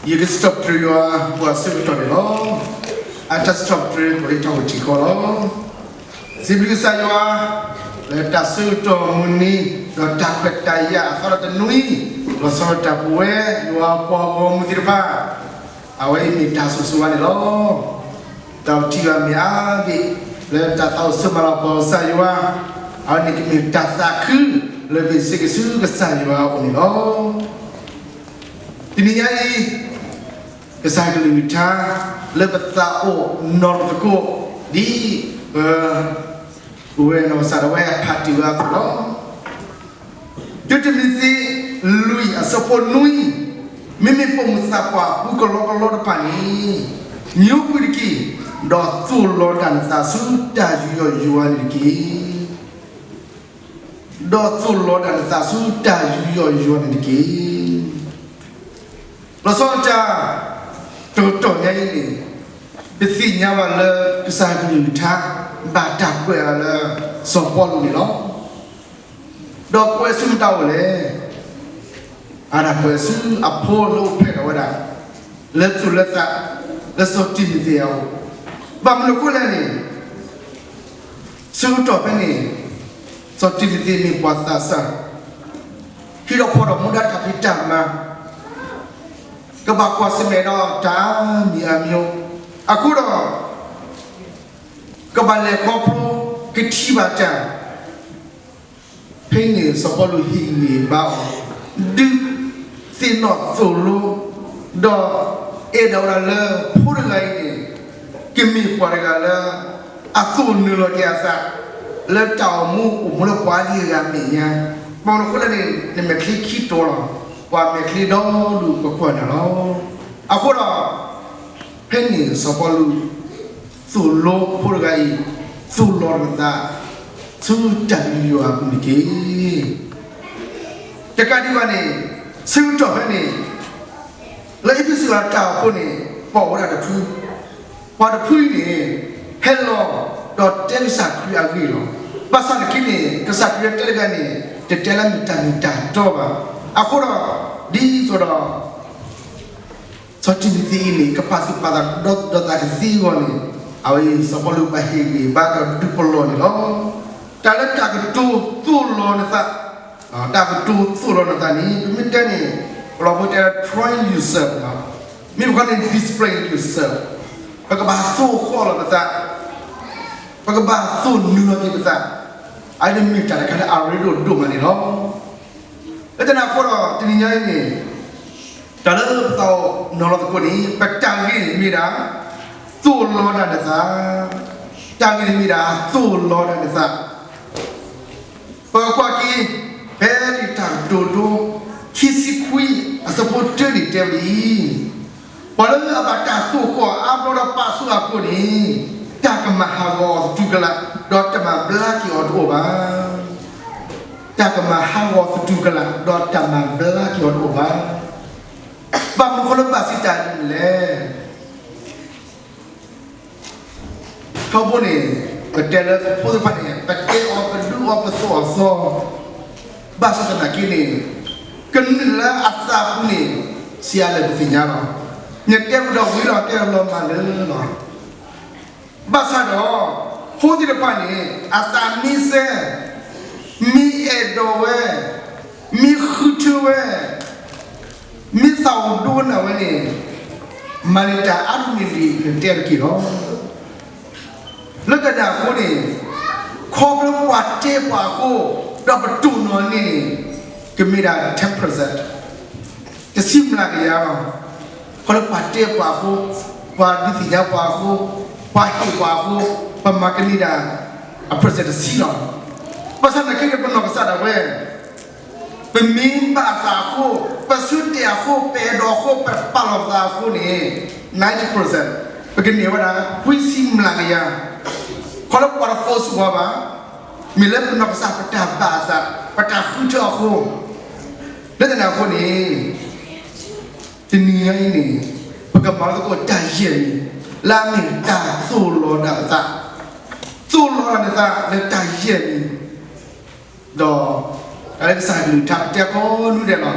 ယကစံးထီၣ်ပတြၢၤယွၤပှၤဆၢကတီၢ်န့ၣ်လီၤ. အတၢ်စံးထီၣ်ပတြၢၤ ပဝဲတၢ်အိၣ်ထံကီၢ်လီၤ. စံးဘျုးကစၢ်ယွၤ လၢတၢ်ဆၢကတီၢ်မုၢ်နံၤ ဒီးတၢ်ခွဲးတၢ်ယာ်အသီတနွံ လီၤဆီဒၣ်တၢ်ပဝဲ ယွၤပှၤဂီၢ်မုၢ်သ့ၣ်တဖၣ် အဝဲအံၤမ့ၢ်တၢ်ဆိၣ်ဂ့ၤဆိၣ်ဝါန့ၣ်လီၤ. တၢ်အိၣ်ထံၣ်ဘၣ်မ့ၢ်အါဘ့ၣ် လၢတၢ်သးအိၣ်ဆၢမၤလၤကပီၤကစၢ်ယွၤ အဝဲန့ၣ်ကမ့ၢ်တၢ်သးခု လၢပစံးက့ၤဆူကစၢ်ယွၤအအိၣ်န့ၣ်လီၤ. တနံၤညါအံၤ ကစၢ်ကလုၢ်ကထါ လၢပသးအိၣ်နီၢ်တသကိး ဒ်ပ ပဝဲနီၢ်ကစၢ်ဒၣ်ဝဲဖးတ့ၢ်ဝဲအသိးလီၤ. တုၤတမံၤသ့ လွံၢ်အဆၢဖိနွံ, မ့မ့ၢ်ပိာ်မုၣ်သးပှၢ်အပူၤကလီကလီတဖၣ်န့ၣ် ညိကွံာ်တက့ၢ်, ဒီးသိၣ်လီၤဒၣ်နသးဆူတၢ်ယူးယီၣ်ယွၤန့ၣ်တက့ၢ်. ဒီးသိၣ်လီၤဒၣ်နသးဆူတၢ်ယူးယီၣ်ယွၤန့ၣ်တက့ၢ်. လီၤဆီဒၣ်တၢ် တကတီၢ်ညါအံၤန့ၣ် ပသ့ၣ်ညါဘၣ်လၢကစၢ်ကလုၢ်ကထါ ဘၣ်တၢ်ကွဲးအီၤလၢ စီၤပီလူးန့ၣ်လီၤ. ဒီးကွဲးဆူမတၤအိၣ်လဲၣ်. အတၢ်ကွဲးဆူအဖိလၢအိၣ်ဖျဲၣ်ထီၣ်ဝဲဒၣ် လၢသူၣ်လၢသး လၢစီၤတံၤမသ့းအအိၣ်, ဘၣ်မနုၤအဃိလဲၣ်န့ၣ် ဆၢကတီၢ်ဖဲန့ၣ် စီၤတံၤမသ့းမ့ၢ်ပှၤသးစၢ်, ဟံးထီၣ်ဖီၣ်ထီၣ်မူဒါတၢ်ဖံးတၢ်မၤ, ကဘၣ်ကွၢ်ဆၢၣ်မဲာ်ဒီးတၢ်အါမံၤအါမံၤ, အဃိဒီး ကဘၣ်လဲၤခီဖျိ ကထံၣ်ဘၣ်တၢ် ဖဲန့ၣ်စီၤပီလူးဟ့ၣ်ဂံၢ်ဘါအီၤ, ဒုးသ့ၣ်နီၣ်သိၣ်လိ, ဒီးအဲၣ်ဒိးဝဲဒၣ်လၢဖိတဂၤအံၤန့ၣ် ကမ့ၢ်ပှၤတဂၤလၢ အသိၣ်နုာ်လီၤက့ၤအသး လၢတၢ်အိၣ်မူအိၣ်မူလၢပှၤဒ်အဂၤမဲာ်ညါ, ဘၣ်မနုၤအဃိလဲၣ်န့ၣ် နမဲာ်ချံခံတီၤလီၤ, ပှၤမဲာ်ချံဒီဒူၣ်ကကွၢ်နၤလီၤ. အဃိဒီး ဖဲန့ၣ်စီၤပီလူး သိၣ်လိဖိတဂၤအံၤ သိၣ်လီၤနသး ဆူတၢ်ယူးယီၣ်အပူၤန့ၣ်တက့ၢ်. တကးဒံးဘၣ်န့ၣ် ဆၢကတီၢ်ဖဲန့ၣ် လၢအ့းဖ့းစူးအတၢ်အိၣ်ဖှိၣ်န့ၣ် ပှၤအိၣ်ဝဲဒၣ်တဖု, ပှၤတဖုအံၤန့ၣ် ဟဲလီၤဒီးတဲကစၢ်ခရံာ်အဂ့ၢ်လီၤ. ဘၣ်ဆၣ်သနာ်က့န့ၣ် ကစၢ်ခရံာ်တဲတဂၤန့ၣ် တတဲလၢမ့ၢ်တၢ်မ့ၢ်တၢ်တီဘၣ်. အဃိဒီး ဒ်သိးဒီး စီၤတံၤမသ့းအံၤန့ၣ် ကပာ်သူၣ်ပာ်သးဒီးသးတသ့အဂီၢ်န့ၣ် အဝဲစီၤပီလူးဘၣ်ဟ့ၣ်ဂံၢ်ဘါဒီးဒုးပလီၢ်န့ၣ်လီၤ. တၢ်လၢတၢ်ကတိၤသိၣ်လီၤနသး, တၢ်ကတိၤသိၣ်လီၤနသးန့ၣ် ပမ့ၢ်တဲန့ၣ် ပလီၢ်ဖိတဲ train yourself, မ့ၢ်ပခီန့ၣ် discipline yourself, ပကဘၣ်သိၣ်ဃီၣ်လီၤပသး, ပကဘၣ်သိၣ်နုာ်လီၤက့ၤပသး, အဝဲန့ၣ်မ့ၢ်တၢ်တခါလၢအရ့ဒိၣ်ဒိၣ်မးန့ၣ်လီၤ. လၢတၢ်န့ၣ်အဃိဒီး တနံၤညါအံၤန့ၣ် တၢ်လၢပသးအိၣ်နီၢ်လီၤသကိးန့ၣ် ပတၢ်ဂ့ၢ်န့ၣ်မ့ၢ်ဒၣ် သိၣ်လီၤဒၣ်နသး, တၢ်ဂ့ၢ်န့ၣ်မ့ၢ်ဒၣ် သိၣ်လီၤဒၣ်နသး. ပကကွၢ်က့ၤ ဖဲန့ၣ်တၢ်ကတိၤဒိ ခံဆံခွံ အဆၢဖိတၢန့ၣ်တဲဝဲဒ်အံၤ, ပှၤလၢအဘၣ်တၢ်သိၣ်ဃီၣ်အါဘျီဒီးပာ်ဆူၣ်အခိၣ်န့ၣ် တၢ်ကမၤဟးဂီၤအီၤသတူၢ်ကလာ် ဒီးတၢ်မၤဘျါက့ၤအီၤတအိၣ်ဘၣ်. တၢ်ကမၤဟးဂီၤသတူၢ်ကလာ် ဒီးတၢ်မၤဘျါက့ၤအီၤတအိၣ်ဘၣ်. ဘၣ်မနုၤဃိလၢဘၣ်စံးတၢ်ဒ်န့ၣ်လဲၣ်. ထီဘိန့ၣ် ပတဲလၢပဖိသ့ၣ်တဖၣ်န့ၣ် ပတဲအီၤပဒုးအီၤပသိၣ်အီၤသီ, ဘၣ်ဆၣ်သနာ်က့န့ၣ် ကနုာ်လၢအသးပူၤန့ၣ် ဆံးအါလဲၣ်ပသ့ၣ်ညါလီၤ. နတဲဝံၤဒီးဝံၤလီၤ တဲလီၤမၤလၢာ်လီၤ. ဘၣ်ဆၣ်ဒီး ဖိသ့ၣ်တဖၣ်န့ၣ် အသးမ့ၢ်စဲ မ့ၢ်အဲၣ်ဒိးဝဲ, မ့ၢ်ဃုထၢဝဲ, မ့ၢ်သးအိၣ်ဒိကနၣ်ဝဲန့ၣ် မၤန့ၢ်တၢ်အါတမံၤန့ၣ် နတဲတက့ၢ်လီၤ. လၢတၢ်န့ၣ်အဃိန့ၣ် ခီဖျိပှၤတဲပှၤအဃိ ဒီးပတိၢ်နီၣ်န့ၢ်န့ၣ် ကမ့ၢ်ဒၣ် ten percent တဆံမျးကယၤလီၤ. ခီဖျိပှၤတဲပှၤအဃိ, ပှၤဒုးသ့ၣ်ညါပှၤအဃိ, ပှၤဟ့ၣ်ပှၤအဃိ, ပမၤကန့ၢ်ဒၣ် အ percent တဆံလီၤ. ဘၣ်ဆၣ်သနာ်က့န့ၣ် ပနီၢ်ကစၢ်ဒၣ်ဝဲ ပမ့ၢ်ဘၣ်အသးအဃိ, ပဆၢတဲာ်အဃိ, ပအဲၣ်ဒိးအဃိ, ပပာ်လီၤပသးအဃိန့ၣ် ninety percent ပကန့ၢ်ဝဲဒၣ် ခွံဆံမျးကယၤ. ခီဖျိပှၤတ force ဝဲဘၣ်, မ့ၢ်လၢပနီၢ်ကစၢ်ပတၢ်ဘၣ်အသး, ပတၢ်ဃုထၢအဃိ, လၢတၢ်န့ၣ်အဃိန့ၣ် တနံၤညါအံၤန့ၣ် ပကမၤလိသကိးတၢ်ယဲၢ်မံၤ လၢအမ့ၢ်တၢ်သိၣ်လီၤဒၣ်ပသး, သိၣ်လီၤဒၣ်နသးလၢတၢ်ယဲၢ်မံၤ, ဒီး တၢ်လၢကစၢ်ကလုၢ်ကထါပတဲကိးနွံဒဲးလီၤ.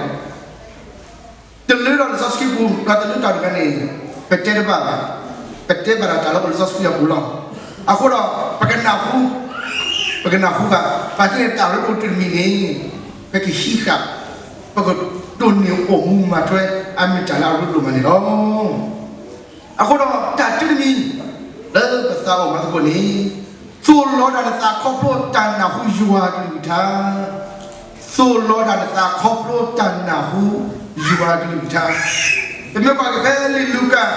တလၢ လၢလံာ်စီဆှံပူၤ ဒီးတၢ်လၢတၢ်တခါန့ၣ် ပတဲတဘၣ်ဘၣ်, ပတဲဘၣ်ဒီးတၢ်လၢပလံာ်စီဆှံအပူၤလီၤ. အဃိဒီး ပကနၢ်ဟူ, ပကနၢ်ဟူဘၣ်, ဘၣ်သ့ၣ်န့ၣ်တၢ်ရ့ဒိၣ်တုၤတမံၤန့ၣ် ပကဟံးဃာ်, ပကတိၢ်န့ၢ်အိၣ်မူမၤထွဲ အမ့ၢ်တၢ်လၢအရ့ဒိၣ်မးန့ၣ်လီၤ. အဃိဒီးတၢ်တုၤတမံၤ လၢပသးအိၣ်မၤသကိးန့ၣ်, သိၣ်လီၤဒၣ်နသးခီဖျိတၢ်နၢ်ဟူယွၤအကလုၢ်ကထါ, သိၣ်လီၤဒၣ်နသးခီဖျိတၢ်နၢ်ဟူယွၤအကလုၢ်ကထါ. ပမ့ၢ်ကွၢ်က့ၤဖဲလံာ်လူၤကၣ်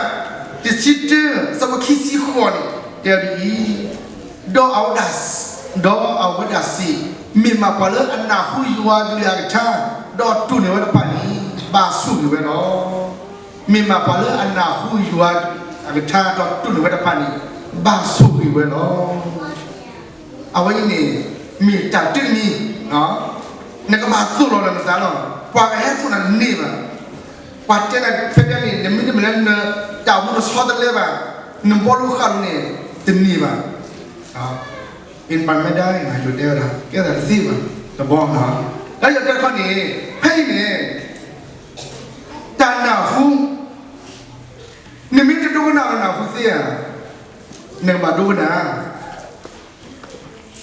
တဆံတၢ အဆၢဖိခံဆံဃိးန့ၣ် တဲဒ်အံၤ, ဒီးအဝဲဒၣ်, ဒီးအဝဲဒၣ်စံး, မ့ၢ်မးပှၤလၢအနၢ်ဟူယွၤအကလုၢ်အကထါ, ဒီးတိၢ်န့ၢ်ဝဲတဖၣ်န့ၣ် ဘၣ်ဆိၣ်ဂ့ၤဝဲလီၤ. မ့ၢ်မးပှၤလၢအနၢ်ဟူယွၤအကထါ ဒီးတိၢ်န့ၢ်ဝဲတဖၣ်န့ၣ် ဘၣ်ဆိၣ်ဂ့ၤဝဲလီၤ. အဝဲအံၤန့ၣ် မ့ၢ်တၢ်တုၤတမံၤ, နကဘၣ်သိၣ်လီၤလၢနသးလီၤ. ပှၤကဟဲသိၣ်နၤတန့ၢ်ဘၣ်. ပှၤတဲနၤဖဲဖဲန့ၣ် နမ့ၢ်တမ့ၢ်လၢနတၢ်အိၣ်မူတဆီတလဲဘၣ်, နဘီလိဃာ်လိၤန့ၣ် တန့ၢ်ဘၣ်. အ့ၣ် ပှၤမ့ၢ်ဒၣ်အံၤ ယိၤတဲဝဲဒၣ် ကဲသးတသ့ဘၣ်, တဘီ, လၢယိၤတဲတခီန့ၣ် ဖဲအံၤန့ၣ် တၢ်နၢ်ဟူ, နမ့ၢ်တဒိကနၣ်နၢ်ဟူသ့ဧါ, နကဘၣ်ဒိကနၣ်,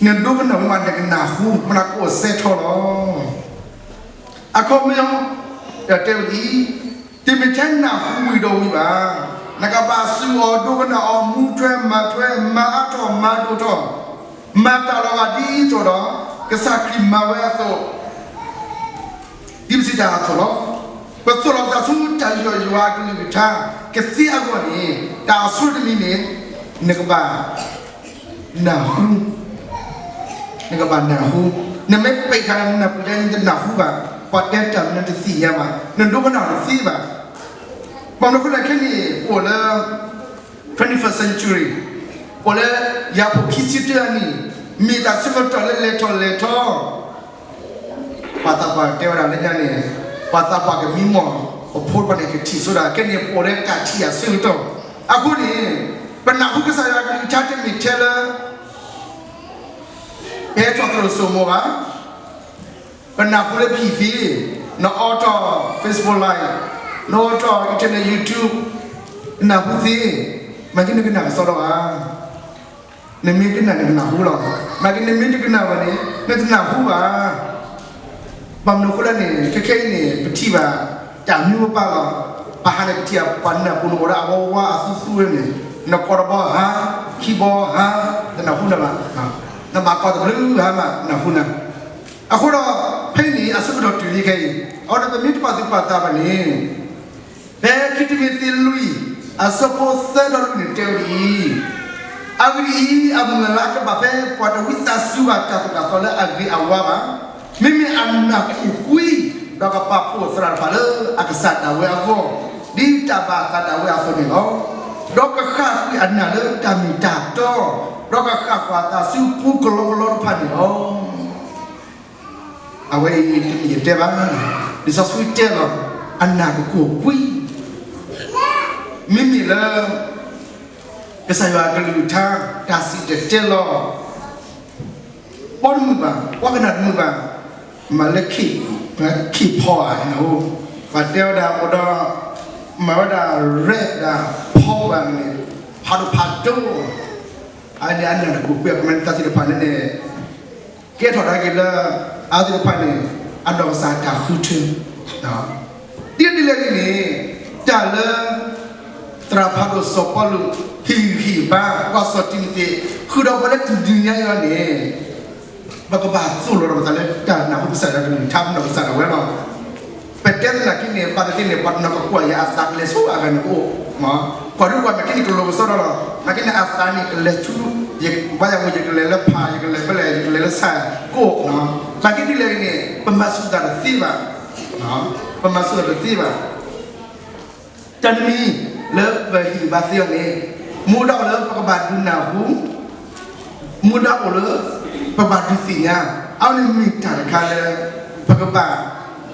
နဒိကနၣ်ဝံၤမး နကနၢ်ဟူ မနၤကအိၣ်စဲထီၣ်လီၤ. အခီပညီ တၢ်တဲဝဲဒ်အံၤ, တမ့ၢ်ထဲနၢ်ဟူဝံၤဒီးဝံၤဘၣ်, နကဘၣ်စူၢ်အီၤ ဒိကနၣ်အီၤ မူထွဲမၤထွဲ မၤအါထီၣ်မၤဒိၣ်ထီၣ်, မၤတၢ်လီၤဂာ်ဒ်သိးဒီး ကစၢ်ခရံာ်မၤဝဲအသိး ဒ်ပစံးတၢ်အသိးလီၤ. ပသိၣ်လီၤသးဆူတၢ်ယူးယီၣ်ယွၤအကလုၢ်ကထါ ကသ့အဂီၢ်န့ၣ် တၢ်အဆိတမံၤန့ၣ် နကဘၣ်နၢ်ဟူ, နကဘၣ်နၢ်ဟူ, နမ့ၢ်ပံးဃာ်နနၢ်ပူၤညါ နတနၢ်ဟူဘၣ်, ပှၤတဲတၢ်မနုၤတသ့ၣ်ညါဘၣ်, နဒိကနၣ်တသ့ဘၣ်. ဘၣ်မနုၤအဃိလဲၣ် ခဲအံၤန့ၣ် ပအိၣ်လၢ twenty-first century, ပအိၣ်လၢယၤဖိခံဆံတၢအနံၣ်, မ့ၢ်တၢ်ဆၢကတီၢ်လၢလဲၤထီၣ်လဲၤထီ ပှၤသးပှၢ်တဲဝဲဒၣ်လၢညါန့ၣ်, ပှၤသးပှၢ်ကမံမီၢ်, ပဖိတဖၣ်န့ၣ်ကထံၣ်ဆိဒၣ်, ခဲန့ၣ်ပအိၣ်လၢတၢ်ထံၣ်အဆၢကတီၢ်, အဃိန့ၣ် ပနၢ်ဟူကစၢ်ယွၤအကလုၢ်ကထါတမ့ၢ်ထဲလၢ ပဟဲထီၣ်သရိာ်စိမိၤဘၣ်, ပနၢ်ဟူလၢ P V, နအိးထီၣ် Facebook Live, နအိးထီၣ် internet YouTube, နနၢ်ဟူသ့, မ့ၢ်ကနၣ်ကစၢ်ဒီးဧါ. နမ့ၢ်ကနၣ်န့ၣ် နကနၢ်ဟူလီၤ. မ့ၢ်ကနၣ် နမ့ၢ်တကနၣ်ဘၣ်န့ၣ် နတနၢ်ဟူဘၣ်. ဘၣ်မနုၤအဃိလဲၣ်န့ၣ် ခဲခဲအံၤန့ၣ် ပထံၣ်ဘၣ်တၢ်မနုၤပပာ်လီၤ. ပဟးန့ၣ် ပထံၣ်ပှၤနၢ်ပူၤန့ၣ် အိၣ်ဒီးအဝဲဝါအသူသူဝဲန့ၣ်, နကိးတဘီဟါ, ခံဘီဟါ, တနၢ်ဟူနၤဘၣ်. နဘၣ်ကိးတဘျုးဟါမး နၢ်ဟူနၤ. အဃိဒီး ဖဲအံၤန့ၣ် အဆၢကတီၢ်တုၤလံခဲအံၤ, အဃိဒီးပမ့ၢ်တပာ်သူၣ်ပာ်သးဘၣ်န့ၣ် ဖဲခံတံၤမသ့းလွံၢ် အဆၢဖိသၢဒီးလွံၢ်န့ၣ်တဲဝဲဒ်အံၤ, အဂ့ၢ်ဒ်အံၤ, အမုၢ်အလါကဘၣ်ဖဲပှၤတဝံသးစူၤဘၣ်တၢ်သိၣ်တၢ်သီလၢအဂ့ၤအဝါဘၣ်. မ့မ့ၢ်အနၢ်ကအိၣ်ကွံာ်, ဒီးကပာ်ဖှိၣ်သရၣ်တဖၣ်လၢအကစၢ်ဒၣ်ဝဲအဂီၢ်, ဒ်တၢ်ဘၣ်အသးဒၣ်ဝဲအသိးန့ၣ်လီၤ. ဒီးကဃၣ်ကွံာ်အနၢ်လၢတၢ်မ့ၢ်တၢ်တီ, ဒီးကဃၣ်ကွၢ်သးဆူပူကလီကလီတဖၣ်န့ၣ်လီၤ. အဝဲအံၤတမ့ၢ်ယတဲဘၣ်, လံာ်စီဆှံတဲလီၤ, အနၢ်ကအိၣ်ကွံာ်, မ့မ့ၢ်လၢ ကစၢ်ယွၤအကလုၢ်ကထါ တၢ်စံၣ်တဲၤတဲလီၤ, ပီတမုာ်ဘၣ်, ပှၤကနၣ်တမုာ်ဘၣ်, မၤလၢ ခံဖီဧါ, ပှၤတဲဝဲဒၣ်အိၣ်ဒီး မၤဝဲဒၣ် ရဲၣ် ဒၣ်ဖီဘၣ်န့ၣ်, ဖးဒိၣ်ဖးဒိၣ်, အန့ၣ်အနၢ်တအိၣ်ကွံာ် အကမၤတၢ်သ့ၣ်တဖၣ်န့ၣ်န့ၣ် ကဲထီၣ်ဒၣ်က့ၤလၢ အဝဲသ့ၣ်တဖၣ်န့ၣ် အနီၢ်ကစၢ်တၢ်ဃုထၢ, ဒ်ဒ်လဲၣ်ဂ့ၤန့ၣ် တၢ်လၢ သရၣ်ဖးဒိၣ်စီၤပီလူး ဟ့ၣ်ဂံၢ်ဟ့ၣ်ဘါ ပှၤစီၤတံၤမသ့း ဃုာ်ဒီးပှၤလၢတနံၤညါအံၤန့ၣ် ပကဘၣ်သိၣ်လိဒီးပသးလၢတၢ်နၢ်ဟူကစၢ်ယွၤကလုၢ်ကထါ ပနီၢ်ကစၢ်ဒၣ်ဝဲလီၤ. ပတဲသနာ်က့န့ၣ် ဘၣ်သ့ၣ်သ့ၣ်န့ၣ် ပှၤတနီၤကကွၢ်ယၤအသးကလဲၤဆူအဂၤန့ၣ်အိၣ်, ကွၢ်ဒုကွၢ်မ့ၢ်က့န့ၣ်ကလိၤကစီဒီလီၤ. မ့ၢ်က့န့ၣ်အသးန့ၣ်ကလဲၤဆူ, ယဘၣ်ယၤဝဲ ယကလဲၤလၢဖး ယကလဲၤဖဲလဲၣ် ယကလဲၤလၢဆၣ်ကိး, မ့ၢ်က့ဒ်လဲၣ်ဂ့ၤန့ၣ် ပမၤစၢၤသးတသ့ဘၣ်, ပမၤစၢၤသးတသ့ဘၣ်. တၢ်တမံၤလၢပဟ့ၣ်ဘါသ့အီၤန့ၣ် မူဒါအိၣ်လၢပကဘၣ်ဒုးနၢ်ဟူ, မူဒါအိၣ်လၢ ပကဘၣ်ဒုးသ့ၣ်ညါ, အဝဲန့ၣ်မ့ၢ်တၢ်တခါလၢ ပကဘၣ်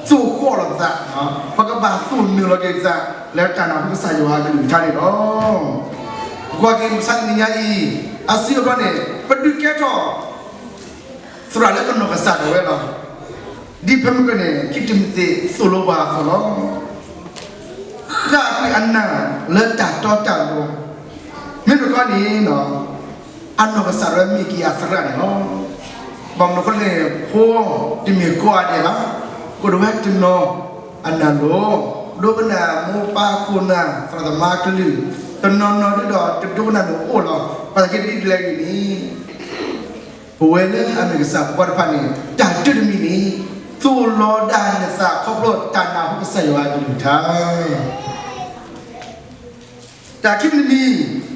သိၣ်ဃီၣ်လီၤပသး, ပကဘၣ်သိၣ်နုာ်လီၤက့ၤပသး လၢတၢ်နၢ်ဟူကစၢ်ယွၤအကလုၢ်ကထါန့ၣ်လီၤ. ကွၢ်က့ၤမုၢ်ဆါတနံၤညါအံၤ အစုအဘျီန့ၣ် ပဒုးကဲထီၣ် သရၣ်လၢပနီၢ်ကစၢ်ဒၣ်ဝဲလီၤ. ဒ်ဖဲမုၢ်ကန့ၣ် ခံတံၤမသ့းသိၣ်လိပှၤအသိးလီၤ. ဃၣ်ကွံာ်အနၢ်လၢတၢ်တီတၢ်လိၤ, မ့မ့ၢ်တခီန့ၣ် အနီၢ်ကစၢ်ဒၣ်ဝဲမ့ၢ်က့ၤအသရၣ်န့ၣ်လီၤ. ဘၣ်မနုၤအဃိလဲၣ်န့ၣ် ဖိတမ့ၢ်ကိးဂၤဒဲးဘၣ်, ကိးဒၣ်ဝဲတနီၤအနၢ်လိၤ, ဒိကနၣ်မိၢ်ပၢ်ခိၣ်နၢ် သရၣ်သမါကလုၢ်, တနီၤနီၤဒုဒီးတဒိကနၣ်န့ၣ်အိၣ်လီၤ. ဘၣ်သနာ်က့ဒ်လဲၣ်ဂ့ၤန့ၣ် ပဝဲလၢအမ့ၢ်ကစၢ်ဖိခွါတဖၣ်န့ၣ် တၢ်တမံၤမံၤန့ၣ် သိၣ်လီၤဒၣ်နသးခီဖျိတၢ်နၢ်ဟူကစၢ်ယွၤအကလုၢ်ကထါ တၢ်ခံမံၤတမံၤ, သိၣ်လီၤ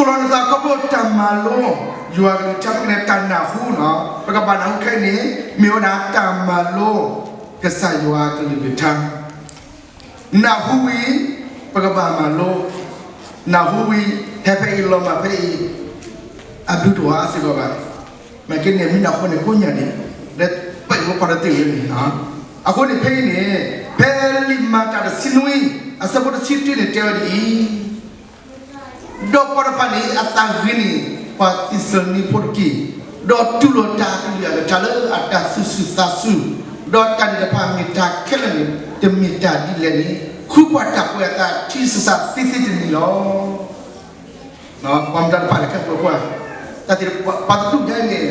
နသးခီဖျိတၢ်မၤလိယွၤအကလုၢ်ကထါ မ့ၢ်ကန့ၣ်တၢ်နၢ်ဟူန့ၣ်, ပကဘၣ်နၢ်ဟူခဲအံၤန့ၣ် မ့ၢ်ဝဲဒၣ်တၢ်မၤလိကစၢ်ယွၤအကလုၢ်ကထါ. နၢ်ဟူဝံၤ ပကဘၣ်မၤလိ, နၢ်ဟူဝံၤ ဟဲဖဲအံၤလီၤမၢ်ဖဲအံၤ အဘျုးတအိၣ်အါစ့ၢ်ကီးဘၣ်. မ့ၢ်က့န့ၣ် မ့ၢ်နၢ်ဟူန့ၣ်ကိးညါန့ၣ် လၢပှၤအိၣ်ဖီတသ့ဝဲန့ၣ်လီၤ. အဃိန့ၣ်ဖဲအံၤန့ၣ် ဖဲလံာ်မၤတၢ်တဆံနွံ အဆၢဖိတဆံတၢန့ၣ်တဲဝဲဒ်အံၤ, ဒီးပှၤတဖၣ်န့ၣ် အသးဂ့ၤန့ၢ်ပှၤသ့းစၤလနံဖိတက့ၢ်, ဒီးတူၢ်လိာ်တၢ်ကလုၢ်အကထါလၢအတၢ်သူၣ်ဆူၣ်သးဆူၣ်, ဒီးတၢ်န့ၣ်တဖၣ်မ့ၢ်တၢ်ခဲလၢာ်န့ၣ် တမ့ၢ်တၢ်ဒ်လဲၣ်န့ၣ် ဃုကွၢ်တၢ်ကွဲးအသးထံဆးဆးသ့သ့တနံၤလီၤ. ပှၤမတၤတဖၣ်လဲၣ် ခဲကိာ်ကွၢ်, တၢ်သ့ၣ်တဖၣ်ပှၤတဒူၣ်ညါအံၤန့ၣ်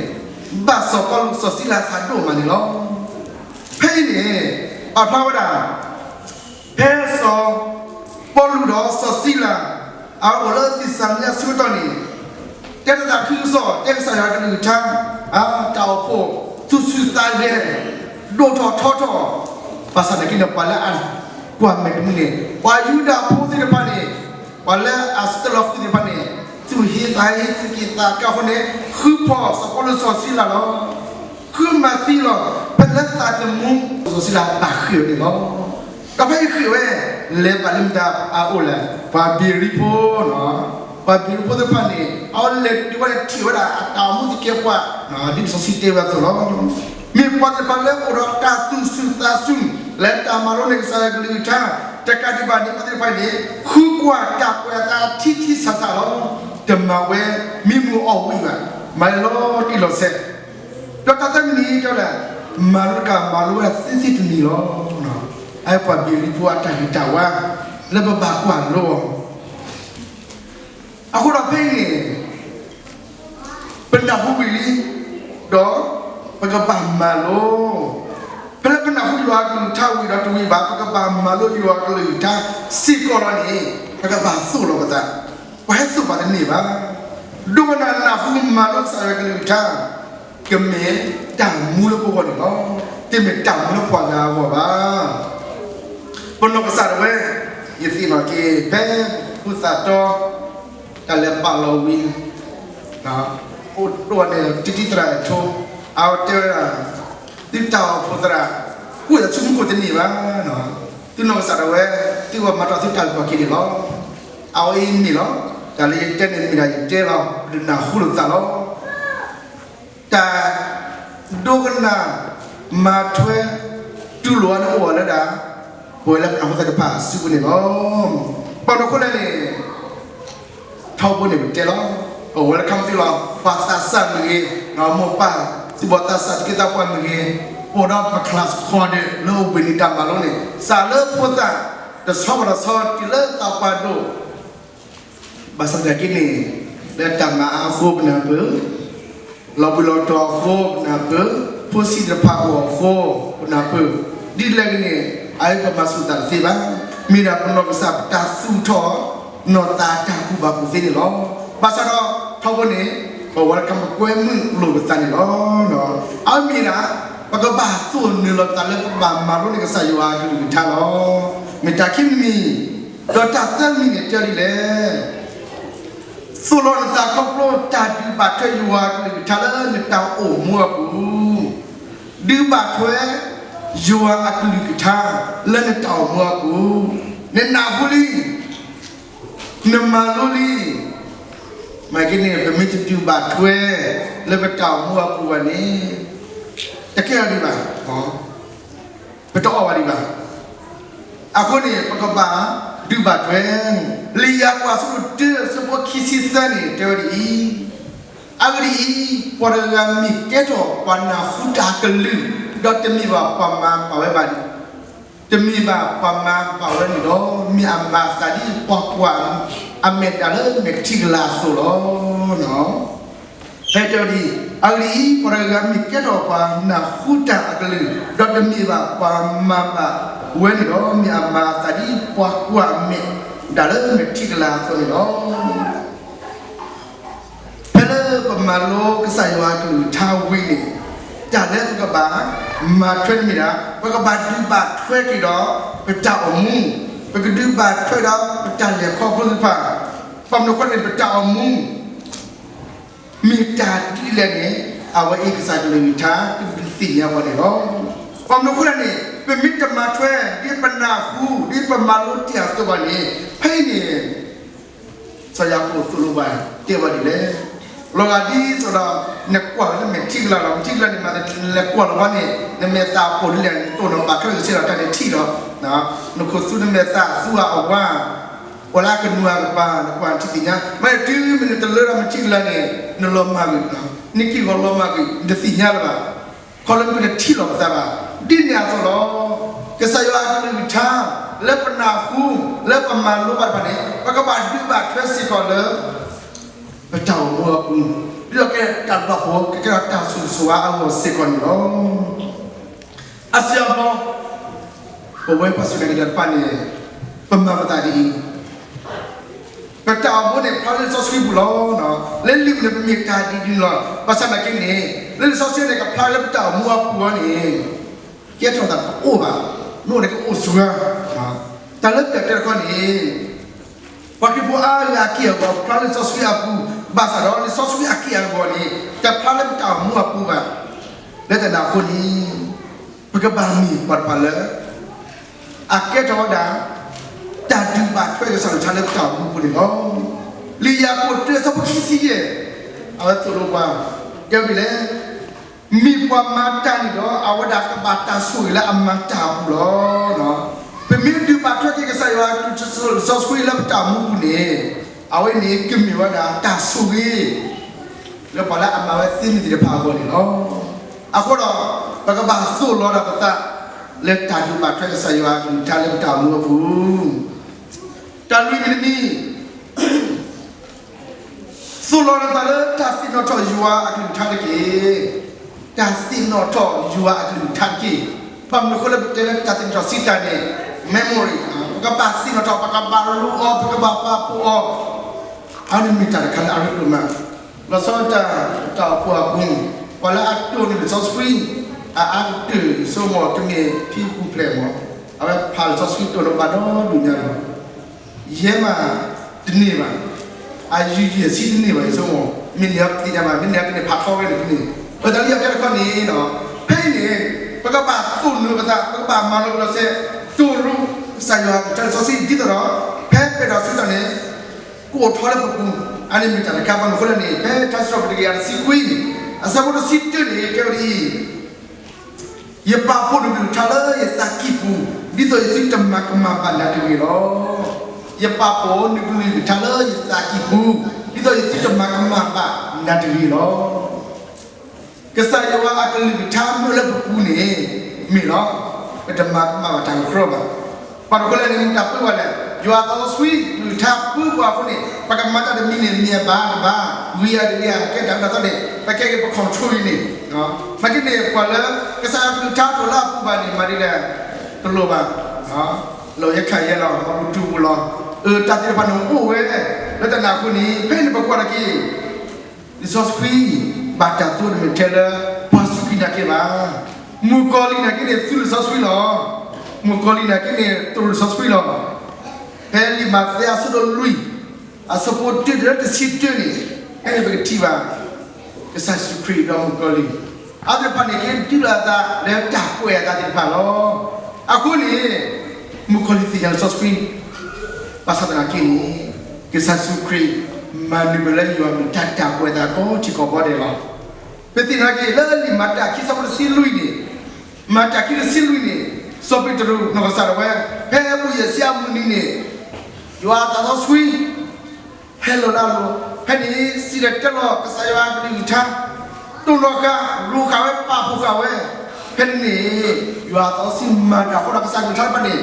ဘၣ်စီၤပီလူးစီၤစံလၤအသးဒိၣ်မးန့ၣ်လီၤ. ဖဲအံၤန့ၣ် ပာ်ဖျါဝဲဒၣ် ဖဲစီၤပီလူးဒီးစီၤစံလၤ အဝဲအိၣ်လၢသ့းစၤလနံအဆၢကတီၢ်န့ၣ် တဲတၢ်သးခုကစီၣ် တဲကစၢ်ယွၤကလုၢ်ကထါ, တၢ်အိၣ်ဖှိၣ်သူၣ်ဆူၣ်သးဂဲၤ ဒိၣ်ထီၣ်ထီထီၣ်, ဘၣ်ဆၣ်သနာ်က့န့ၣ် ပှၤလၢအကွၢ်မဲာ်တမုာ်န့ၣ် ပှၤယူဒၤဖိသ့ၣ်တဖၣ်န့ၣ် ပှၤလၢအစးထီၣ်ဃုသ့ၣ်တဖၣ်န့ၣ် သူၣ်ဟ့သးဟ့ သူၣ်က့ၣ်သးကါအဃိန့ၣ် ဃုဖီၣ်စီၤပီလူးစီၤစံလၤလီၤ. ဃုမၤသံလီၤ ဖဲလၢသးသမူ စီၤစံလၤဘၣ်ဃ့ၢ်ဝဲန့ၣ်လီၤ. ဒီးဖဲအံၤဃ့ၢ်ဝဲ လဲၤဘၣ်လၢမတၤအအိၣ်လဲၣ်, ပှၤဘံရံဖိလီၤ. ပှၤဘံရံဖိသ့ၣ်တဖၣ်န့ၣ် အဝဲလဲၤတုၤဝဲန့ၣ်ထံၣ်ဝဲဒၣ်အတၢ်အိၣ်မူသကဲးပဝး ဒ်စီၤၡံတဲဝဲအသိးလီၤ. မ့ၢ်ပှၤသ့ၣ်တဖၣ်လၢအိၣ်ဒီးတၢ်သူၣ်ဆူၣ်သးဆူၣ် လၢတၢ်မၤလိန့ၢ်ကစၢ်ယွၤကလုၢ်ကထါ တကးဒံးဘၣ်န့ၣ် ပှၤသ့ၣ်တဖၣ်န့ၣ် ဃုကွၢ်တၢ်ကွဲးအသးထံထံဆးဆးလီၤ. တမၤဝဲမံမုာ်အီၣ်ဝံၣ်ဘၣ်, မၤလီၤတံၢ်လီၤဆဲး, ဒီးတၢ်သၢမံၤန့ၣ်တဲလၢ မၤလိတကးမၤလိဝဲဒၣ်သ့သ့တနံၤလီၤ. အဝဲပှၤဘံရံဖိအတၢ်ဂ့ၤတၢ်ဝါ လၢပဘၣ်ကွၢ်လိအီၤ အဃိဒီးဖဲအံၤန့ၣ် ပနၢ်ဟူဝံၤလံ ဒီးပကဘၣ်မၤလိ, ဖဲလၢပနၢ်ဟူယွၤအကလုၢ်ကထါဝံၤဒီးတဝံၤဘၣ် ပကဘၣ်မၤလိယွၤအကလုၢ်ကထါစ့ၢ်ကီးလီၤန့ၣ် ပကဘၣ်သိၣ်လီၤပသး, ပှၤဟဲသိၣ်ပှၤတန့ၢ်ဘၣ်. ဒိကနၣ်နၢ်ဟူမၤလိကစၢ်ယွၤကလုၢ်ကထါ ကမ့ၢ်တၢ်မူလၢပဂီၢ်န့ၣ်လီၤ. တမ့ၢ်တၢ်မူလၢပှၤဂၤအဂီၢ်ဘၣ်. ပနီၢ်ကစၢ်ဒၣ်ဝဲ ယသ့ၣ်နီၣ်က့ၤ ဖဲဖိသၣ်တီ တၢ်လဲၤပာ်လီၤဝံၤ အိၣ်ဒိၣ်န့ၣ် တံတံသရၣ်အထိ အဝဲတဲဝဲဒၣ် သုတၢ်အိၣ်ဖှိၣ်သရၣ် အိၣ်ဒီးဆူမူခိၣ်တန့ၢ်ဘၣ်. သုနီၢ်ကစၢ်ဒၣ်ဝဲ သုဝဲမၤတီၢ်သုတၢ်ကပီၤက့ၤန့ၣ်လီၤ. အဝဲအံၤန့ၣ်လီၤ တၢ်လၢယတဲန့ၣ်မ့ၢ်ဒၣ်ယတဲလီၤ ပတနၢ်ဟူလိာ်သးလီၤ. တၢ်ဒိကနၣ်မၤထွဲတူၢ်လိာ်အီၤန့ၣ်အိၣ်ဝဲလၢဒၣ် ပဝဲလၢပနၢ်ဟူသ့ၣ်တဖၣ်အစုပူၤန့ၣ်လီၤ. ဘၣ်မနုၤအဃိလဲၣ်န့ၣ် ထီဘိန့ၣ်ပတဲလီၤ ပဝဲလၢခါမ့ၢ်သ့လီၤ ပှၤသးစၢ်မ့ၢ်ဂ့ၤ မိၢ်ပၢ် သူၣ်ဘီၣ်သးစၢ် သူၣ်က့သးပှၢ်မ့ၢ်ဂ့ၤ အိၣ်ဒီးပ class ဃီဒီး လၢအဝ့ၢ်နံၤတၢ်မၤလိန့ၣ် စးလၢဖိသၣ် တဆီဘၣ်တဆီတုၤလၢသးပှၢ်ဒိၣ် ဘၣ်ဆၣ်သနာ်က့န့ၣ် လၢတၢ်မၤအါအဃိပနၢ်ပၢၢ်, လီၤဘှံးလီၤတီၤအဃိပနၢ်ပၢၢ်, ဖိဆံးတဖၣ်အဂီၢ်အဃိပနၢ်ပၢၢ်, ဒ်လဲၣ်ဂ့ၤန့ၣ် အအံၤပမၤဆူၣ်သးတသ့ဘၣ်. မ့ၢ်ဒၣ်ပနီၢ်ကစၢ်ပတၢ်သူၣ်ထီၣ်နီၢ်သးတၢ်ကူၣ်ဘၣ်ကူၣ်သ့န့ၣ်လီၤ. ဘၣ်ဆၣ်ဒီးထီဘိန့ၣ် ပဝဲလၢခါမ့ၢ်ကွဲမုာ်လိာ်ပသးန့ၣ်လီၤ. အဝဲမ့ၢ်ဒၣ် ပကဘၣ်သိၣ်နုာ်လီၤပသးလၢပကဘၣ်မၤလိန့ၢ်ကစၢ်ယွၤအကလုၢ်ကထါလီၤ. မ့ၢ်တၢ်ခံမံၤ ဒီးတၢ်သၢမံၤန့ၣ်တဲဒ်လဲၣ်. သိၣ်လီၤနသးခီဖျိတၢ်ဒုးဘၣ်ထွဲယွၤအကလုၢ်ကထါလၢနတၢ်အိၣ်မူအပူၤ, ဒုးဘၣ်ထွဲ ယွၤအကလုၢ်ကထါလၢနတၢ်အိၣ်မူအပူၤ, နနၢ်ဟူလံ နမၤလိလံ, မ့ၢ်က့န့ၣ် ပမ့ၢ်တဒုးဘၣ်ထွဲ လၢပတၢ်အိၣ်မူအပူၤဘၣ်န့ၣ် တကဲအီၤဒံးဘၣ်, ပတအီၣ်ဘၣ်ဒံးဘၣ်. အဃိန့ၣ် ပကဘၣ်ဒုးဘၣ်ထွဲ, လံာ်ယၤကိာ်အဆၢဒိၣ်တၢ အဆၢဖိခံဆံသၢန့ၣ် တဲဝဲဒ်အံၤ, အဂ့ၢ်ဒ်အံၤ, ပှၤတဂၤမ့ၢ်ကဲထီၣ်ပှၤနၢ်ဟူတၢ်ကလုၢ်, ဒီးတမ့ၢ်ဘၣ်ပှၤမၤဘၣ်ဝဲဘၣ်န့ၣ် တမ့ၢ်ဘၣ်ပှၤမၤဘၣ်ဝဲန့ၣ်ဒီး မ့ၢ်အမၤအသးဒ်ပှၤကွၢ်အမဲာ်တၢ်လၢမဲာ်ထံကလၤအသိးလီၤ. ဖဲတဲဝဲဒ်အံၤ, အဂ့ၢ်ဒ်အံၤ, ပှၤတဂၤဂၤမ့ၢ်ကဲထီၣ်ပှၤနၢ်ဟူတၢ်အကလုၢ်, ဒီးတမ့ၢ်ဘၣ်ပှၤမၤဘၣ်ဝဲန့ၣ်ဒီး မ့ၢ်အမၤအသးဒ်ပှၤကွၢ်အမဲာ်တၢ်လၢမဲာ်ထံကလၤအသိးန့ၣ်လီၤ. ဖဲလၢပမၤလိကစၢ်ယွၤအကလုၢ်ကထါဝံၤန့ၣ်, တၢ်လၢပကဘၣ်မၤထွဲတမ့ၢ်ဒၣ်, ပကဘၣ်ဒုးဘၣ်ထွဲက့ၤဒီးပတၢ်အိၣ်မူ, ပကဒုးဘၣ်ထွဲဒီးပတၢ်လဲၤခီဖျိသ့ၣ်တဖၣ်, ဘၣ်မနုၤအဃိန့ၣ် ပတၢ်အိၣ်မူ မ့ၢ်တၢ်ဒ်လဲၣ်န့ၣ် အဝဲအံၤကစၢ်ကလုၢ်ကထါ ကဒုးသ့ၣ်ညါပှၤန့ၣ်လီၤ. ဘၣ်မနုၤအဃိလဲၣ်န့ၣ် ပမ့ၢ်တမၤထွဲ ဒ်ပနၢ်ဟူ ဒ်ပမၤလိတ့ၢ်အသိးဘၣ်န့ၣ် ဖဲအံၤန့ၣ် စီၤယၤကိာ်သိၣ်လိပှၤ တဲဝဲဒ်လဲၣ်, လီၤဂာ်ဒ်သိးဒီး နကွၢ်လၢမဲာ်ထံကလၤလီၤ, မဲာ်ထံကလၤန့ၣ်မး နလဲၤကွၢ်လီၤဘၣ်န့ၣ် နမဲာ်သၣ်ပိာ်ဒ်လဲၣ် နတိၢ်နီၣ်ပာ်ချၢကစ့ဒီး တၢ်န့ၣ်ထံၣ်လီၤ. နခိၣ်သူ နမဲာ်သၣ်သူအဝါ အိၣ်လၢအကနူၤအကပၤ နကွၢ်နထံၣ်သ့ၣ်ညါ, မ့ၢ်တုၤမ့ၢ်နတလၢထီၣ်မဲာ်ထံကလၤန့ၣ် နလီၤမၢ်ကွံာ်, နက့ၢ်ဂီၤလီၤမၢ်ကွံာ် နတသ့ၣ်ညါလၢၤဘၣ်, ခီလၢမ့ၢ်နထံၣ်လီၤပသးဘၣ်. ဒ်န့ၣ်အသိးလီၤ. ကစၢ်ယွၤအကလုၢ်ကထါ လၢပနၢ်ဟူ လၢပမၤလိဘၣ်တဖၣ်န့ၣ် ပကဘၣ်ဒုးဘၣ်ထွဲစ့ၢ်ကီးလၢ ပတၢ်အိၣ်မူအပူၤ, ဒ်သိးကဲတၢ်ဘျုးဖိ ကကဲထီၣ်တၢ်ဆိၣ်ဂ့ၤဆိၣ်ဝါအဂီၢ်စ့ၢ်ကီးန့ၣ်လီၤ. အဆၢအဖီ ပဝဲပှၤစူၢ်က့ၤနာ်က့ၤတဖၣ်န့ၣ် ပမၤပသးဒ်အံၤ, ပတၢ်အိၣ်မူန့ၣ် ဖျါလၢလံာ်စီဆှံပူၤလီၤ. လၢလံာ်ပူၤန့ၣ် ပမ့ၢ်တၢ်ဒ်န့ၣ်လီၤ. ဘၣ်ဆၣ်သနာ်က့န့ၣ် လၢလံာ်စီဆှံန့ၣ် ကဖျါလၢပတၢ်အိၣ်မူအပူၤအီၤန့ၣ် ကဲထီၣ်သးတအိၣ်ဘၣ်, နအိၣ်န့ၣ်ကအိၣ်စှၤ. တၢ်လၢပျၢၤတဲတခီန့ၣ် ပှၤခရံာ်ဖိအါဂၤအက့ၢ်အဂီၤ ဖျါလၢလံာ်စီဆှံအပူၤ, ဘၣ်ဆၣ်ဒီးလံာ်စီဆှံအက့ၢ်အဂီၤန့ၣ် တဖျါလၢပတၢ်အိၣ်မူအပူၤဘၣ်. လၢတၢ်န့ၣ်အဃိန့ၣ် ပကဘၣ်မ့ၢ်ပှၤတဖၣ်လၢ အကဲထီၣ်ဝဲဒၣ် တၢ်ဒုးဘၣ်ထွဲကစၢ်ယွၤကလုၢ်ကထါလၢပတၢ်အိၣ်မူအပူၤန့ၣ်လီၤ. လံာ်ယၤကိာ်တၢ အဆၢဖိခံဆံယဲၢ် အဝဲသိၣ်လိပှၤ တဲဝဲဒ်လဲၣ်, မ့ၢ်ပှၤမၤတၢ်န့ၣ်ဒီး အဝဲဒၣ်ကဘၣ်တၢ်ဆိၣ်ဂ့ၤလၢအမၤတၢ်အပူၤလီၤ. ပမ့ၢ်ဒုးဘၣ်ထွဲက့ၤကစၢ်ယွၤအကလုၢ်ကထါလၢပတၢ်အိၣ်မူအပူၤန့ၣ် အဝဲန့ၣ်ကမ့ၢ်ဝဲဒၣ်တၢ်ဆိၣ်ဂ့ၤ လၢပှၤလၢအမၤဝဲသ့မုၢ်သ့ၣ်တဖၣ်အဂီၢ်န့ၣ်လီၤ. အဃိဒီး ပကဘၣ်သိၣ်လီၤဒၣ်ပသး လၢတၢ်ဒုးဘၣ်ထွဲကစၢ်ယွၤအကလုၢ်ကထါလၢပတၢ်အိၣ်မူအပူၤ, တၢ်လွံၢ်မံၤတမံၤ သိၣ်လီၤနသးလၢတၢ်သ့ၣ်နီၣ်ထီၣ်ယွၤအကလုၢ်ကထါတက့ၢ်. တၢ်သ့ၣ်နီၣ်ထီၣ်ယွၤအကလုၢ်ကထါတက့ၢ်. ဘၣ်မနုၤအဃိလၢပတဲလၢတၢ်သ့ၣ်နီၣ်ထီၣ်စံးတၢ်န့ၣ် memory, ပကဘၣ်သ့ၣ်နီၣ်ထီၣ်, ပကဘၣ်လိအီၤ, ပကဘၣ်ပာ်ဖှိၣ်အီၤ, အဝဲန့ၣ်မ့ၢ်တၢ်တခါလၢအရ့ဒိၣ်မး. လီၤဆီဒၣ်တၢ် တၢ်အိၣ်ဖှိၣ်အပူၤန့ၣ် ပှၤလၢအတိၢ်န့ၢ်လံာ်စီဆှံ အအါကတၢၢ် ယဆိကမိၣ်ကမ့ၢ်ဖံပူၤဖျဲးမး, အဝဲဖးလံာ်စီဆှံတိၢ်နီၣ်ဘၣ်ဒီဒိၣ်ညါလီၤ. ယဲမးတန့ၢ်ဘၣ်, အယုၢ်ယဲၢ်ဆံတန့ၢ်ဘၣ် ယဆိကမိၣ်, မ့ၢ်န့ၢ်အီၤပသ့ၣ်ညါဘၣ်, မ့ၢ်န့ၢ်အီၤကန့ၢ်ဖးထီဝဲန့ၣ်တန့ၢ်. အတၢ်လၢယတဲတခီန့ၣ်ဒီး ဖဲအံၤန့ၣ် ပကဘၣ်သိၣ်လိပသး, ပကဘၣ်မၤလိပသးစဲး, သိၣ်လိကစၢ်ယွၤကလုၢ်ကထါလံာ်စီဆှံ ဒ်သိးဒီး ဖဲပဲၣ်ဒိးဆူတၢ်န့ၣ် ကအိၣ်ထီၣ်လၢပပူၤ, အန့ၣ်မ့ၢ်တၢ်တခါ. ဘၣ်မနုၤအဃိလဲၣ်န့ၣ် ဖဲထါစံးထီၣ်ပတြၢၤတကယၤတဆံခွံ အဆၢဖိတဆံတၢန့ၣ် တဲဝဲဒ်အံၤ, ယပာ်ဖှိၣ်နကလုၢ်ကထါလၢယသးကံၢ်ပူၤ, ဒ်သိးယသုတမၤကမၣ်ဘၣ်နၤတဂ့ၤလီၤ. ယပာ်ဖှိၣ်နကလုၢ်ကထါလၢယသးကံၢ်ပူၤ, ဒ်သိးယသုတမၤကမၣ်ဘၣ်နၤတဂ့ၤလီၤ. ကစၢ်ယွၤအကလုၢ်ကထါမ့ၢ်လၢပပူၤန့ၣ် မ့ၢ်လီၤ, ပတမၤကမၣ်ဘၣ်တၢ်ကကြၢးဘၣ်. ဘၣ်မနုၤအဃိလဲၣ်န့ၣ် မ့ၢ်တၢ်ပၢဘၣ်လဲၣ်, ယွၤအသးစီဆှံကလုၢ်ကထါပၢပှၤအဃိန့ၣ် ပကမၤတၢ်တမံၤန့ၣ် မ့ၢ်အဘၣ်တဘၣ်, ဂ့ၤအတဂ့ၤ ကဲတၢ်အၢတၢ်သီန့ၣ် ပကဲက့ၤပ control လံန့ၣ်, နာ်က့န့ၣ် ပှၤလၢ ကစၢ်ယွၤကလုၢ်ကထါတအိၣ်လၢအပူၤဘၣ်န့ၣ် မၤဒ်လဲၣ်, တလိၣ်ဘၣ်, လီၤယဲခးယဲလီၤ မၤပူၤတူၢ်ပူၤလီၤ, အတၢ်သ့ၣ်တဖၣ်န့ၣ်အိၣ်ဝဲ, လၢတၢ်န့ၣ်အဃိန့ၣ် ဖဲန့ၣ်ပကွၢ်လၢက့ၤ လံာ်စီဆှံ ဘၣ်တၢ်သိၣ်တမ့ၢ်ထဲလၢ ပှၤစူၢ်က့ၤနာ်က့ၤဘၣ်. မုၣ်ကီၤလံၢ်နာ်က့န့ၣ် သူလံာ်စီဆှံလီၤ. မုၣ်ကီၤလံၢ်နာ်က့န့ၣ် သိၣ်လိလံာ်စီဆှံလီၤ. ဖဲလံာ်မးသဲအဆၢဒိၣ်လွံၢ် အဆၢဖိတၢတုၤလၢတဆံတၢန့ၣ် ဖဲန့ၣ်ပကထံၣ်ဘၣ် ကစၢ်ယ့ၣ်ၡူးခရံာ်ဒီးမုၣ်ကီၤလံၢ် အဝဲသ့ၣ်တဖၣ်န့ၣ် ကဒုးလိာ်အသးလၢတၢ်ကွဲးအသးသ့ၣ်တဖၣ်လီၤ. အဃိန့ၣ် မုၣ်ကီၤလံၢ်သ့ၣ်ညါလံာ်စီဆှံ ဘၣ်ဆၣ်သနာ်က့န့ၣ် ကစၢ်ယ့ၣ်ၡူးခရံာ် မၤနၢၤပှၤလၢယွၤအမံၤတၢ်ကွဲးအသးကိးထံကိးဘီဒဲးလီၤ. ပသ့ၣ်ညါက့ၤလၢလံာ်မၤတၢ်ခံဆၢဖိတဆံလွံၢ်န့ၣ်, မၤတၢ်ခံတဆံလွံၢ်န့ၣ် စီၤပ့းတရူးနီၢ်ကစၢ်ဒၣ်ဝဲ ဖဲအပူၤယဲၢ်ဆံအမုၢ်နံၤန့ၣ် ယွၤအသးစီဆှံ ဟဲလီၤလၢအလိၤ, ဖဲန့ၣ်စံၣ်တဲၤတဲလီၤကစၢ်ယွၤအကလုၢ်ကထါ, တိၢ်နီၣ်ဃာ်, ရိဃာ်ဝဲ, ပာ်ဖှိၣ်ဃာ်ဝဲ, ဖဲန့ၣ်န့ၣ် ယွၤအသးစီဆှံမၤတၢ်အဃိဒီး ကစၢ်ကလုၢ်ကထါတဖၣ်န့ၣ်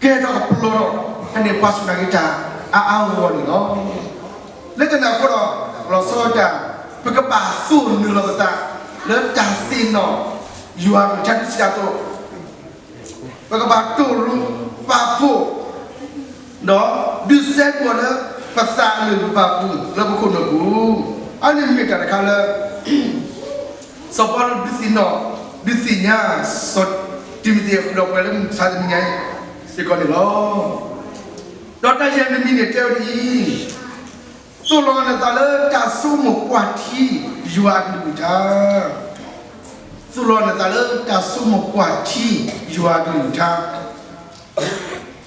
ကဲထီၣ်ကပလီၢ်ထီၣ် ဖဲန့ၣ်ပှၤစူၢ်နာ်က့ၤတၢ်အါအါဂီၢ်ဂီၢ်န့ၣ်လီၤ. လၢတၢ်န့ၣ်အဃိဒီး လီၤဆီဒၣ်တၢ် ပကဘၣ်သိၣ်နုာ်လီၤပသး လၢတၢ်သ့ၣ်နီၣ် ယွၤကလုၢ်ကထါဒ်စံးတၢ်အသိး ပကဘၣ်တိၢ်ရိၣ်ပာ်ဖှိၣ် ဒီးဒုးစဲဘူးအီၤလၢ ပသးအလုၢ်အပာ်ပူၤ လၢပခိၣ်နူာ်ပူၤ, အဝဲန့ၣ်မ့ၢ်တၢ်တခါလၢ စီၤပီလူးဒုးသ့ၣ်နီၣ် ဒုးသ့ၣ်ညါ စီၤတံၤမသ့းအဃုာ်ဒီးပှၤလၢမုၢ်မဆါတနံၤညါအံၤ စ့ၢ်ကီးန့ၣ်လီၤ. ဒီးတၢ်ယဲၢ်မံၤန့ၣ်တဲဝဲဒ်အံၤ, သိၣ်လီၤနသးလၢတၢ်ဆိကမိၣ်ကွၢ်ထံ ယွၤအကလုၢ်ကထါ, သိၣ်လီၤနသးလၢတၢ်ဆိကမိၣ်ကွၢ်ထံ ယွၤအကလုၢ်ကထါ,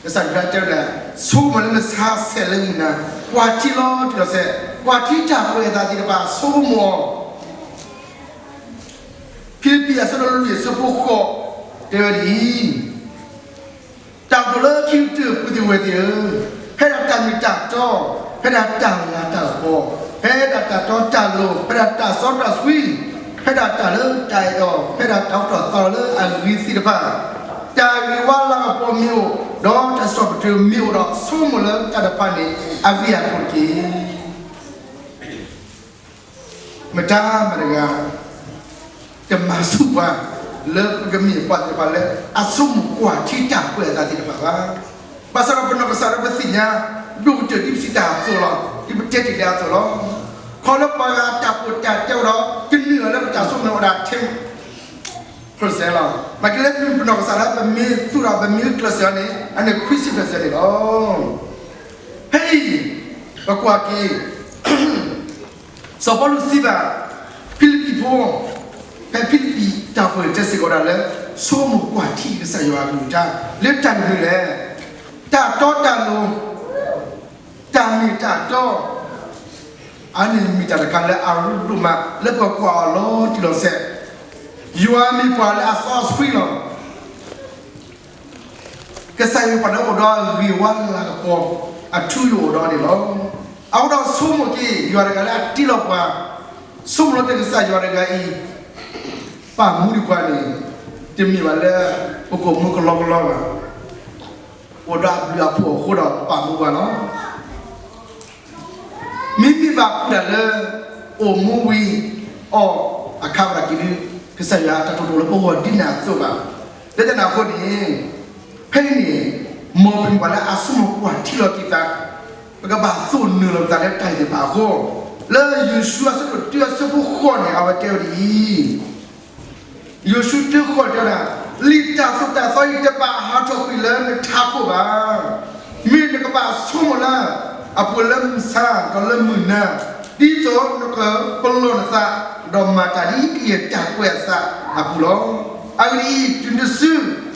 ကစၢ်ယွၤတဲဝဲဒၣ် ဆိကမိၣ်လၢမုၢ်မဆါဆဲးလၢမုၢ်နၤ, ကွၢ်ထံလီၤတံၢ်လီၤဆဲး, ကွၢ်ထံတၢ်ကွဲးအသးသ့ၣ်တဖၣ် ဆိကမိၣ်အီၤ ဖံလံးပံးအဆၢဒိၣ်လွံၢ်အဆၢဖိဃိး တဲဝဲဒ်အံၤ, တၢ်ကတိၤလၢခံကတၢၢ် ပုၢ်သ့ၣ်ဝဲၢ်သ့ၣ်ဧၢ, ဖဲဒၣ်တၢ်မ့ၢ်တၢ်တီ, ဖဲဒၣ်တၢ်လၤတၢ်ကပီၤ, ဖဲဒၣ်တၢ်တီတၢ်လိၤ, ဖဲဒၣ်တၢ်စီတၢ်ဆှံ, ဖဲဒၣ်တၢ်လၢတၢ်အဲၣ်အီၤ, ဖဲဒၣ်တၢ်အိၣ်ထီၣ်သးလီၤလၢအဂ့ၤသ့ၣ်တဖၣ်, တၢ်ဂ့ၤဝါလၤကပီၤမ့ၢ်အိၣ်, ဒီးတၢ်စံးထီၣ်ပတြၢၤမ့ၢ်အိၣ်ဒီး ဆိကမိၣ်လၢတၢ်တဖၣ်န့ၣ် အဂ့ၢ်အကျိၤတက့ၢ်. မတၤမတၤတဂၤ တမၤဆူၣ်ပှၤ လၢပကမ့ၢ်ပှၤသ့ၣ်တဖၣ်လၢ အဆိကမိၣ်ကွၢ်ထံတၢ်ကွဲးအသးသ့ၣ်တဖၣ်ဘၣ်. ဘၣ်ဆၣ်ဒီးပနီၢ်ကစၢ်ဒီးပသ့ၣ်ညါ ဒိၣ်ကတၢၢ်ဒ်ပစံးတၢ်အသိးလီၤ, ဒ်ပတဲတ့ၢ်လံအသိးလီၤ. ခီလၢပှၤဂၤတၢ်ပီးတၢ်တဲဝဲဒီး ကနုာ်လီၤလၢပတၢ်ဆိကမိၣ်ဝဲဒၣ် ten percent လီၤ. မ့ၢ်ကလၢပနီၢ်ကစၢ်ဒီး ပမ့ၢ်သူၣ်ဒီးပမ့ၢ်ကျဲးစၢးအီၤန့ၣ် အန့ၣ်ခွံဆံ percent န့ၣ်လီၤ. ဖဲအံၤ ပကွၢ်က့ၤ စီၤပီလူးစံးဘၣ် ဖံလံးပံးဖိ, ဖဲဖံလံးပံးတၢ်ပၢၢ်တဲစ့ၢ်ကီးဒၣ်လၢ ဆိကမိၣ်ကွၢ်ထံကစၢ်ယွၤအကလုၢ်ကထါ လၢတၢ်မနုၤလဲၣ်, တၢ်တီတၢ်လိၤ, တၢ်မ့ၢ်တၢ်တီ, အန့ၣ်မ့ၢ်တၢ်တခါလၢအရ့ဒိၣ်မး လၢပကွၢ်အီၤလီၤတံၢ်လီၤဆဲး, ယွၤမ့ၢ်ပှၤလၢအစီဆှံလီၤ. ကစၢ်ယွၤပှၤလၢအိၣ်ဒီးဂ့ၤဝါလၤကပီၤ အထူအယိာ်အိၣ်ဒီးန့ၣ်လီၤ. အဃိဒီးဆိကမိၣ်က့ၤ ယွၤတဂၤလၢအတ့လီၤပှၤ, ဆိကမိၣ်လီၤတ့ၢ်ကစၢ်ယွၤတဂၤအံၤ ပာ်မူဒံးပှၤန့ၣ် တမ့ၢ်ဘၣ်လၢ ပကအိၣ်မူကလီကလီဘၣ်. အိၣ်ဒီးအဘျုးအဖှိၣ်အဃိဒီးပာ်မူပှၤလီၤ. မ့မ့ၢ်ဘၣ်ဃုာ်ဒၣ်လၢ အိၣ်မူဝံၤ အီၣ်အခါဘၣ်က့ၤဒုး ကစၢ်ယွၤအတၢ်တိာ်ထီၣ်လၢပဂီၢ်ဒ်န့ၣ်အသိးဘၣ်. လၢတၢ်န့ၣ်အဃိန့ၣ် ဖဲအံၤန့ၣ် မ်ပမ့ၢ်ပှၤလၢအဆိကမိၣ်ကွၢ်ထံလီၤက့ၤသး, ပကဘၣ်သိၣ်နုာ်လီၤပသးလၢတၢ်ဂ့ၢ်တဖၣ်အဃိ, လၢယိၤၡူအဆၢဒိၣ်တၢအဆၢဖိဃိးန့ၣ် အဝဲတဲဝဲဒ်အံၤ, ယိၤၡူတၢဃိးတဲဝဲဒၣ်, လံာ်တၢ်သိၣ်တၢ်သီအံၤ တဘၣ်ဟးထီၣ်ကွံာ်လၢနထးခိၣ်ဘၣ်. မ့ၢ်နကဘၣ်ဆိကမိၣ်လၢ အပူၤလၢမုၢ်မဆါ ဒီးလၢမုၢ်နၤ, ဒ်သိးနကပလီၢ်နသး, ဒီးမၤတၢ်ဒ်ကယဲၢ်တၢ်ကွဲးအသးအပူၤလီၤ. အဂ့ၢ်ဒ်အံၤ, တုၤနတစု,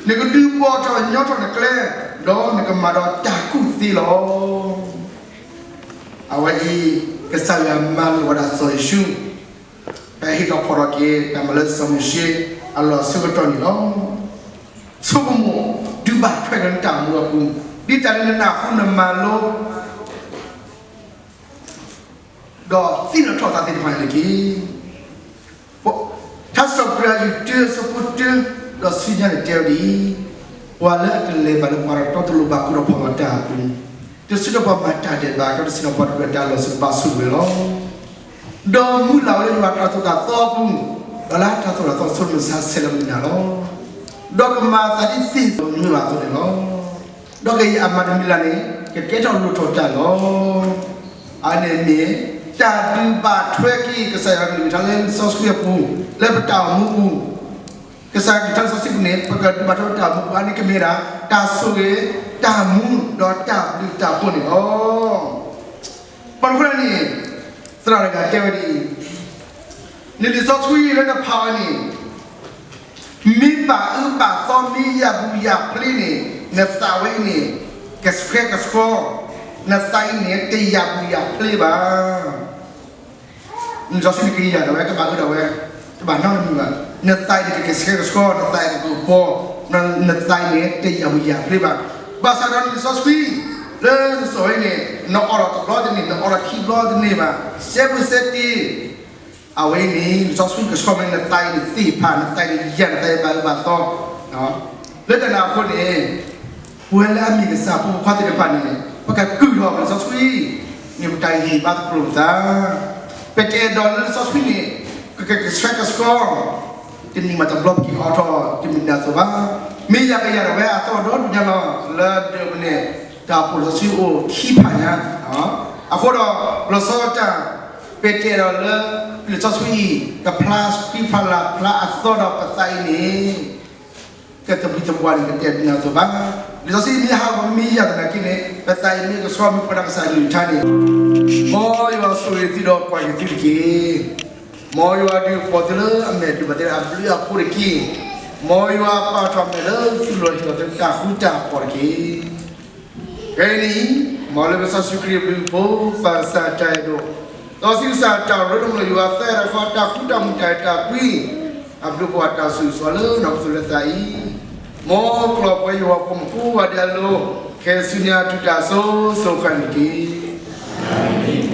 နကဒုးဘီၣ်ထီၣ်ညီထီၣ်နကျဲ, ဒီးနကမၤဒီးတၢ်ကူၣ်သ့လီၤ. အဝဲအံၤ ကစၢ်ယွၤမၤလိာ်ဝဲဒၣ်စီၤယိၤၡူ ဖဲဟ့ၣ်ထီၣ်ဖီၣ်ထီၣ်က့ၤ တၢ်မၤလိာ်စီၤမိၤၡ့အလီၢ်ဆၢကတီၢ်န့ၣ်လီၤ. ဆိကမိၣ်ဒုးဘၣ်ထွဲက့ၤလၢနတၢ်အိၣ်မူအပူၤ, ဒ်တၢ်လၢနနၢ်ဟူနမၤလိ ဒီးသ့ၣ်နီၣ်ထီၣ်သးသ့ၣ်တဖၣ်န့ၣ်တက့ၢ်. ထါစံးပတြၢၤ ယုၢ်တၢ အဆၢဖိတၢ ဒီးဆူညါန့ၣ်တဲဝဲဒ်အံၤ, ပှၤလၢအတလဲၤဘၣ်လၢပှၤတတီတလိၤဘၣ်ဃုာ်ဒီးဖီၣ်လီၤတၢ်အပူၤ, တစုဒီးပှၤမၤတၢ်ဒဲးဘး ဒီးတစုဒီးပှၤတဒွဲၣ်တၢ်လီၤ စံးဘၣ်ဆိၣ်ဂ့ၤဝဲလီၤ. ဒီးမုၢ်လၢ်ဝဲလၢယွၤတၢ်သိၣ်တၢ်သီအပူၤ, ဒီးလၢတၢ်သိၣ်တၢ်သီဆိလၢမုၢ်မဆါဆဲးလၢမုၢ်နၤလီၤ. ဒီးကမၤအသးဒ်သ့ၣ်မနုၤဘၣ်အသိးန့ၣ်လီၤ. ဒီးကယံာ်အမၤတမံၤလၢ်န့ၣ် ကကဲထီၣ်လိၣ်ထီၣ်တၢ်လီၤ. အန့ၣ်မ့ၢ် တၢ်ဒုးဘၣ်ထွဲက့ၤကစၢ်ယွၤကလုၢ်ကထါလၢလံာ်စီဆှံအပူၤ, လၢပတၢ်အိၣ်မူပူၤ, ကစၢ်ယွၤကလုၢ်ကထါလံာ်စီဆှံပူၤန့ၣ် ပကဒုးဘၣ်ထွဲတၢ်အိၣ်မူပူၤ အန့ၣ်ကမ့ၢ်ဒၣ် တၢ်ဆိၣ်ဂ့ၤ, တၢ်မူ ဒီးတၢ်ဘျုးတၢ်ဖှိၣ်န့ၣ်လီၤ. ဘၣ်မနုၤအဃိလဲၣ်န့ၣ် သရၣ်တဂၤတဲဝဲဒ်အံၤ, နလံာ်စီဆှံလၢနဖးအီၤန့ၣ် မ့ၢ်ဘၣ်အၢဘၣ်သီ မ့ၢ်ယၢ်ဘူၣ်ယၢ်ဖျ့န့ၣ် နသးဝဲအံၤန့ၣ် ကဆှဲကဆှီ, နသးအံၤန့ၣ် တယၢ်ဘူၣ်ယၢ်ဖျ့ဘၣ်. နလံာ်စီဆှံန့ၣ်ကယၤဒၣ်ဝဲ တဘၣ်အၢဒၣ်ဝဲ, တဘၣ်နီတမံၤဘၣ်. နသးအံၤန့ၣ် ကကဆှဲကဆှီ, နသးအံၤကကပီၤ, နသးအံၤန့ၣ် တယၢ်ဘူၣ်ယၢ်ဖျ့ဘၣ်. ဘၣ်ဆၣ်ဒီးနလံာ်စီဆှံ လၢနစိာ်ဝဲန့ၣ် နအိးထီၣ်တဘျီတန့ၢ်, နအိးထီၣ်ခံဘျီတန့ၢ်ဘၣ်. စဲဘူးစဲတ့ အဝဲအံၤန့ၣ် လံာ်စီဆှံကဆှီမ့ၢ်နသးအံၤန့ၣ်သ့ၣ်ဖး နသးအံၤန့ၣ်ယၤ နသးအံၤဘၣ်အၢဘၣ်သီ, လၢတၢ်န့ၣ်အဃိန့ၣ် ပဝဲလၢအမ့ၢ်ကစၢ်ဖိခွါသ့ၣ်တဖၣ်န့ၣ် ပကကုၢ်ထီၣ်လံာ်စီဆှံန့ၣ် ပတၢ်ဟ့ၣ်ဘါသကိးပသး, ပတအဲၣ်ဒိးလၢလံာ်စီဆှံန့ၣ် ကကဆှဲကဆှီ တနံၤမးတဘျီပက့ၤအိးထီၣ် တမ့ၢ်ဒၣ်အသိးဘၣ်. မ့ၢ်ယၤကယၤဒီး ပဝဲအသီဒီဒူၣ်ညါလီၤ လၢဒၢးပူၤန့ၣ် တၢ်အိၣ်ဖှိၣ်လံာ်စီဆှံအိၣ်ခံဖးညါ, အဃိဒီး လီၤဆီဒၣ်တၢ် ပတအဲၣ်ဒိးလၢ လံာ်စီဆှံအံၤ ကဖျါဃံဖျါလၤဖျါအသီဒီးပသးအံၤန့ၣ် ကသဘံၣ်သဘှၣ်န့ၣ် ပတအဲၣ်ဒိးအသိးဘၣ်. လံာ်စီဆှံမ့ၢ်ဟးဂီၤမ့ၢ်ယၤသနာ်က့န့ၣ် ပသးအံၤမ့ၢ်ကဆှီမ့ၢ်ပှၤဒီးကစၢ်အကလုၢ်ကထါန့ၣ်, မ်ယွၤဆိၣ်ဂ့ၤသုဒီးကွၢ်က့ၤသုတက့ၢ်. မ်ယွၤဒုးပီၢ်သုလၢအမဲာ်ဒိၣ်ဘၣ်သ့ၣ်အဘျုးအဖှိၣ်တက့ၢ်. မ်ယွၤပာ်ထီၣ်မဲာ်လၢသုလီၢ်ဟ့ၣ်လီၤသုတၢ်ဃူတၢ်ဖိးတက့ၢ်. ခဲအံၤန့ၣ် မ်လၢပကစၢ်ယ့ၣ်ၡူးခရံာ်အဘျုးအဖှိၣ်, ပၢ်ကစၢ်တၢ်အဲၣ်ဒိၣ်, ဒီးစံးကစၢ်တၢ်ရ့လိာ်မုာ်ယွၤသးဒီးဃီ တၢ်ဃူတၢ်မုာ်တၢ်အဲၣ်တၢ်ကွံ, အဘျုးအဖှိၣ်အတၢ်ဆိၣ်ဂ့ၤဆိၣ်ဝါလၢနီၢ်ခိလၢသးအံၤ, မ်ကျီၢ်ပှဲၤယွၤဖိမုၣ်ဖိဝဲဒၣ်အလိၤ, ခဲဆူညါတုၤတၢ်စိၤစိၤဃၣ်န့ၣ်တက့ၢ်.